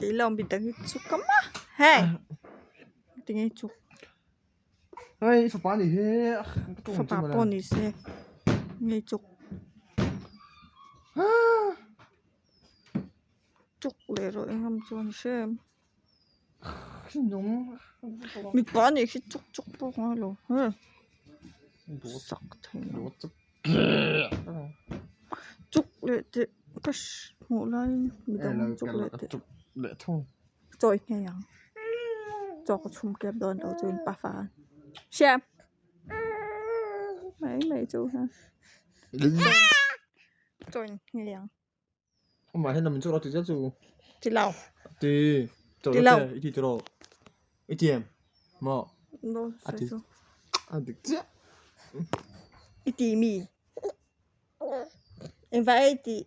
Kei lo midang hi chuk a ma hei tinge i chuk. Hei i fapa ni hi fapa pawh ni se nge i chuk chuk leh rawh engam chuan i hre em mipa nih khi chuk chuk pawh a ngailo hei sak thei lo chuk leh teh ka hmuh laiin midang an chuk leh teh chawi ngei ang chaw ka chhum kep dawn lo chu in pafa hriam mai mai chu hian chawi ngei ang. Amah hian min chu rawh ti zel chu. Ti lo. Ti. Ti lo. I ti tiraw. I ti em? Maw? No, A ti. A dik chiah. I ti mi. Engvah e i tih?